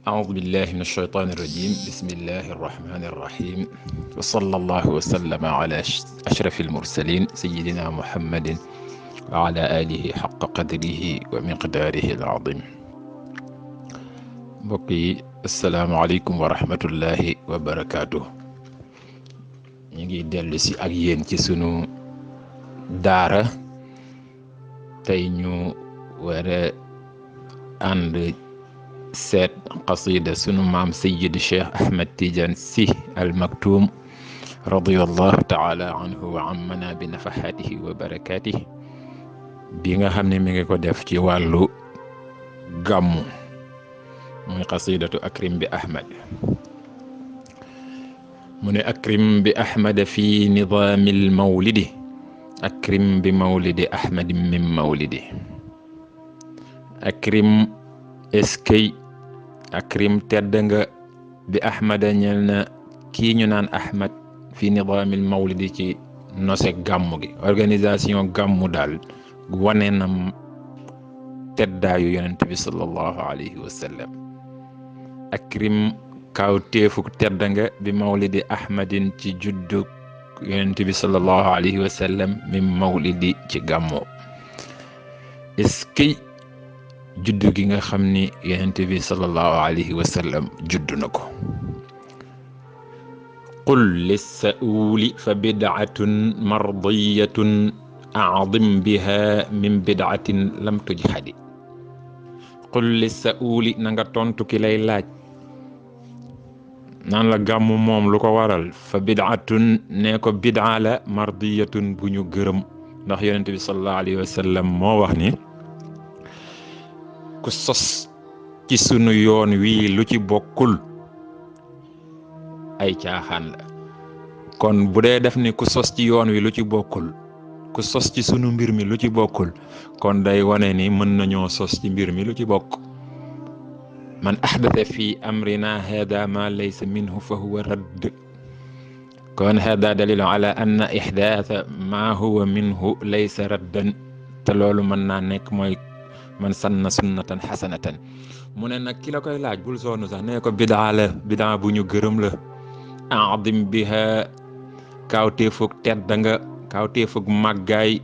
أعوذ بالله من الشيطان الرجيم بسم الله الرحمن الرحيم وصلى الله وسلم على أشرف المرسلين سيدنا محمد وعلى آله حق قدره ومقداره العظيم. بقي السلام عليكم ورحمة الله وبركاته. نيجي دلسي ak yéen ci sunu daara tey ñu wara ànd seet qasida sunu maam Sayyid Cheikh Ahmed Tidiane Sy Al Maktoum radiyallahu taala anhu wa ammana bi nafaxaatihi wa barakaatihi bi nga xam ne mi ngi ko def ci wàllu gàmmu muy qasidatu akrim bi Ahmed. mu ne akrim bi Ahmed fi nidaamil mawlidi akrim bi mawlidi Ahmed min mawlidi akrim eskay akrim tedd nga bi ahmada ñel na kii ñu naan ahmad fi nidaamil mawlidi ci nose gàmmu gi organisation gàmmu daal wane na teddaayu yonent bi sallallahu alayhi wa sallam. akrim kaw teefuk tedd nga bi mawlidi ahmadin ci juddu yonent bi sallallahu alayhi wa sallam min mawlidi ci gàmmu eskay juddu gi nga xam ni yonent bi sallallahu alayhi wa sallam juddu na ko. qul lissauli fa bid'atun mardiyatun a'dim biha min bid'atin lam tujhadi. qul lissauli na nga tontu ki lay laaj naan la gàmmu moom lu ko waral fa bid'atun ne ko bid'a la mardiyatun bu ñu gërëm ndax yonent bi sallallahu alayhi wa sallam moo wax ni ku sos ci sunu yoon wii lu ci bokkul ay caaxaan la. kon bu dee def ni ku sos ci yoon wi lu ci bokkul ku sos ci sunu mbir mi lu ci bokkul kon day wane ni mën nañoo sos ci mbir mi lu ci bokk. man ahdatha fi amrina hada ma laysa minhu fa huwa radd. kon hada dalilu ala anna ihdatha ma huwa minhu laysa raddan te loolu mën naa nekk mooy man sanna sunnatan xasanatan. mu ne nag ki la koy laaj bul sonn sax nee ko bidaa la bidaa bu ñu gërëm la. a'dim biha kawteefug tedd nga kawteefug màggaay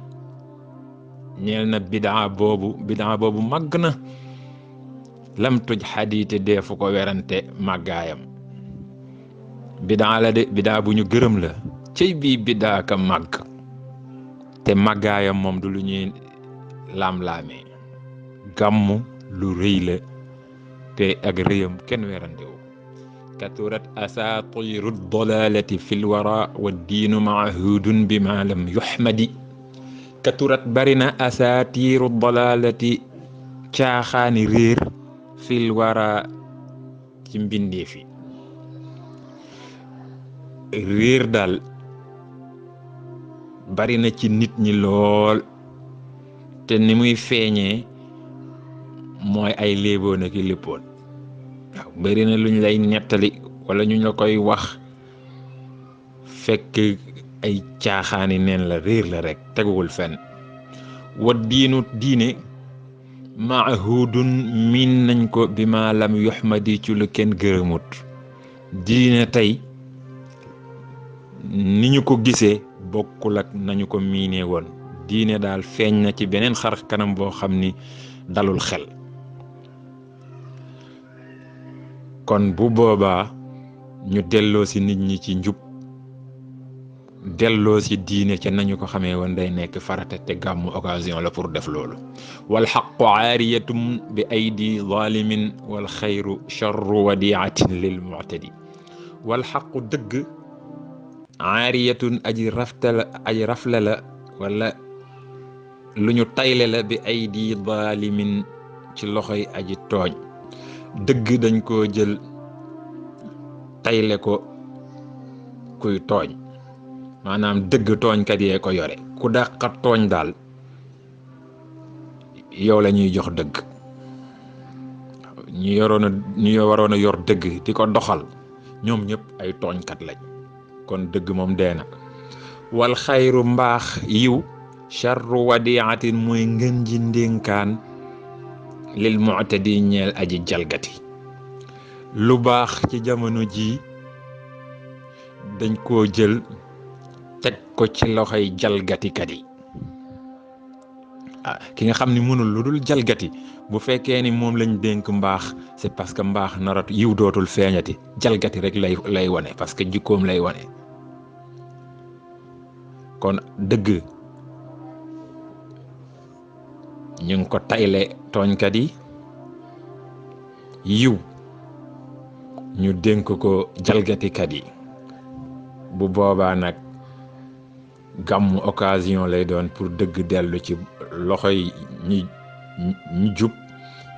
ñeel na bidaa boobu màgg na. lam tuj xadiite deefu ko werante màggaayam. bidaa la de bidaa bu ñu gërëm la cey bii bidaa ka màgg te màggaayam moom du lu ñuy laam-laamee. gàmmu lu rëy la te ak rëyam kenn werantewu. katurat asaatiru dalalati fil wara wa diinu maahudun bi ma lam yuhmadi. katurat barina asaatiru dalalati caaxaani réer fil wara ci mbindeefi. réer daal bari na ci nit ñi lool te ni muy feeñee mooy ay léeboon ak i léppoon. waaw bari na luñ lay nettali wala ñu la koy wax fekk ay caaxaani neen la réer la rek teguwul fenn. wa diine maahudun miin nañ ko bi ma lam yuhmadi ci lu kenn gërëmut. diine tey ni ñu ko gisee bokkul ak nañu ko miinee woon. diine daal feeñ na ci beneen xar kanam boo xam ni dalul xel. kon bu boobaa ñu delloo si nit ñi ci njub delloo si diine ca nañu ko xamee woon day nekk farata te gàmmu occasion la pour def loolu. wal xaqu aariyatum bi aydi zalimin wal xayru charru wadiatin lil mu'tadi. wal xaqu dëgg aariyatun aji rafle la wala lu ñu tayle la bi aydi zalimin ci loxoy aji tooñ. dëgg dañ koo jël tayle ko kuy tooñ maanaam dëgg tooñkat yee ko yore ku dàqa tooñ daal yow la ñuy jox dëgg. ñu waroon a yor dëgg di ko doxal ñoom ñëpp ay tooñkat lañ kon dëgg moom dee na. wal xayru mbaax yiw charru wadiatin mooy ngën ji ndénkaan lil mu'tadi ñeel aji jalgati. lu baax ci jamono ji dañ koo jël teg ko ci loxoy jalgatikat yi ki nga xam ni mënul lu dul jalgati bu fekkee ni moom lañ dénk mbaax c'est parce que mbaax narat yiw dootul feeñati jalgati rek lay wane parce que jikkoom lay wane. kon dëgg ñu ngi ko tayle tooñkat yi, yiw ñu dénk ko jalgatikat yi. bu boobaa nag gàmmu occasion lay doon pour dëgg dellu ci loxoy ñi jub,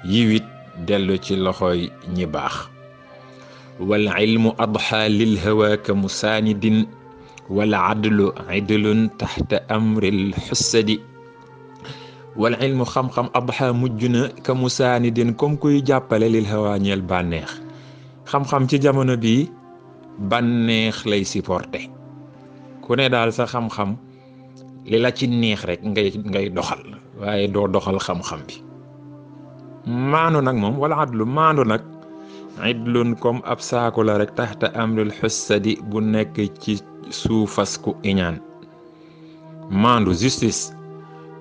yiwit dellu ci loxoy ñi baax. wal ilmu adha lil hawa ka musaanidin wal adlu idlun taxta amril xussadi. wal ilmu xam-xam adha mujj na ka musaanidin comme kuy jàppale lil hawa ñeel bànneex. xam-xam ci jamono bi bànneex lay supporté. ku ne daal sa xam-xam li la ci neex rek ngay doxal waaye doo doxal xam-xam bi. maandu nag moom wala adlu maandu nag idlun comme ab saaku la rek taxta amril xussadi bu nekk ci suufas ku iñaan. maandu justice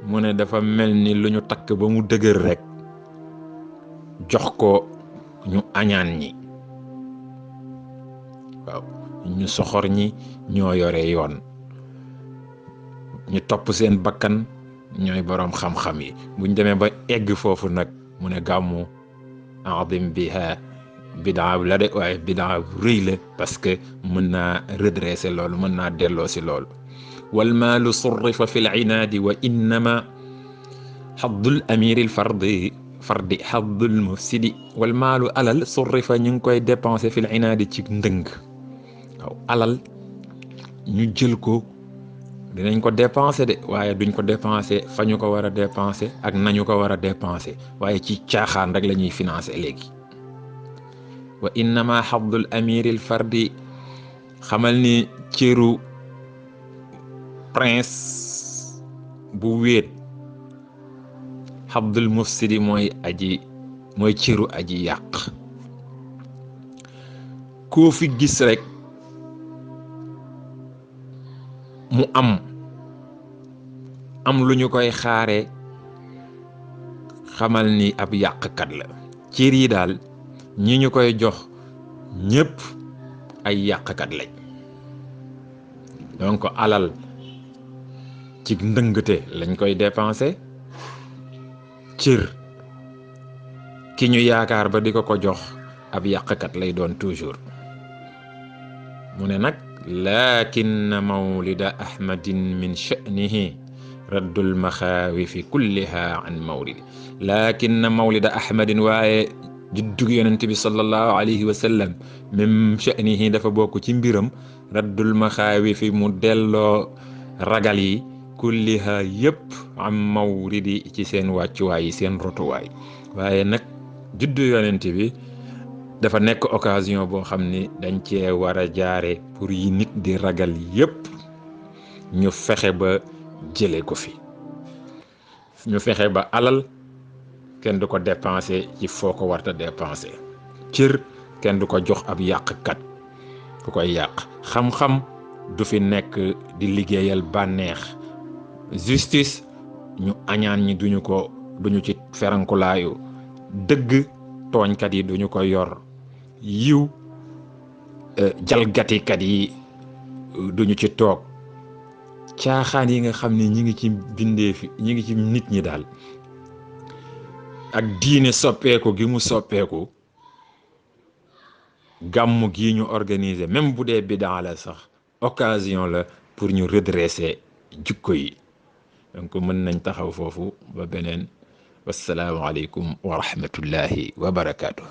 mu ne dafa mel ni lu ñu takk ba mu dëgër rek jox ko ñu añaan ñi. waaw ñu soxor ñi ñoo yore yoon, ñu topp seen bakkan ñooy boroom xam-xam yi. buñ demee ba egg foofu nag mu ne gàmmu adim biha bidaa la de waaye bidaa rëy la parce que mën naa redresser loolu, mën naa delloo si loolu. wal maalu surrifa fi l inaadi wa innama xaddul amiril fardi xaddul mufsidi. wal maalu alal surrifa ñu ngi koy dépensé fi l inaadi ci ndëng. waaw alal ñu jël ko dinañ ko dépensé de waaye duñ ko dépensé fa ñu ko war a dépensé ak nañu ko war a dépensé waaye ci caaxaan rek la ñuy financé léegi. wa innama xabdul amiril fardi xamal ni cëru prince bu wéet xabdul mufsidi mooy cëru aji yàq. koo fi gis rek mu am lu ñu koy xaare xamal ni ab yàqkat la. cër yi daal ñi ñu koy jox ñépp ay yàqkat lañ. donc alal ci ndëngte lañ koy dépensé. cër ki ñu yaakaar ba di ko jox ab yàqkat lay doon toujours. mu ne nag lakin mawlida ahmadin min sha'nihi raddul maxaawifi kulliha an mawlidi. lakin mawlida ahmadin waaye juddug yonent bi sallallahu alayhi wa sallam min sha'nihi dafa bokk ci mbiram raddul maxaawifi mu delloo ragal yi kulliha yëpp am mawlidi ci seen wàccuwaay yi seen rotuwaay. waaye nag juddu yonent bi dafa nekk occasion boo xam ni dañ cee war a jaare pour yi nit di ragal yépp ñu fexe ba jële ko fi. ñu fexe ba alal kenn du ko dépensé ci foo ko warta dépensé. cër kenn du ko jox ab yàqkat ku koy yàq. xam-xam du fi nekk di liggéeyal bànneex. justice ñu añaan ñi duñu ci ferankulaayu. dëgg tooñkat yi duñu ko yor. yiw jalgatikat yi duñu ci toog. caaxaan yi nga xam ne ñi ngi ci bindeefi ñi ngi ci nit ñi daal ak diine soppeeku gi mu soppeeku. gàmmu gi ñu organiser même bu dee bidaa la sax occasion la pour ñu redresser jikko yi. donc mën nañ taxaw foofu ba beneen. wassalaamu aleykum wa rahmatullahi wa barakaatu.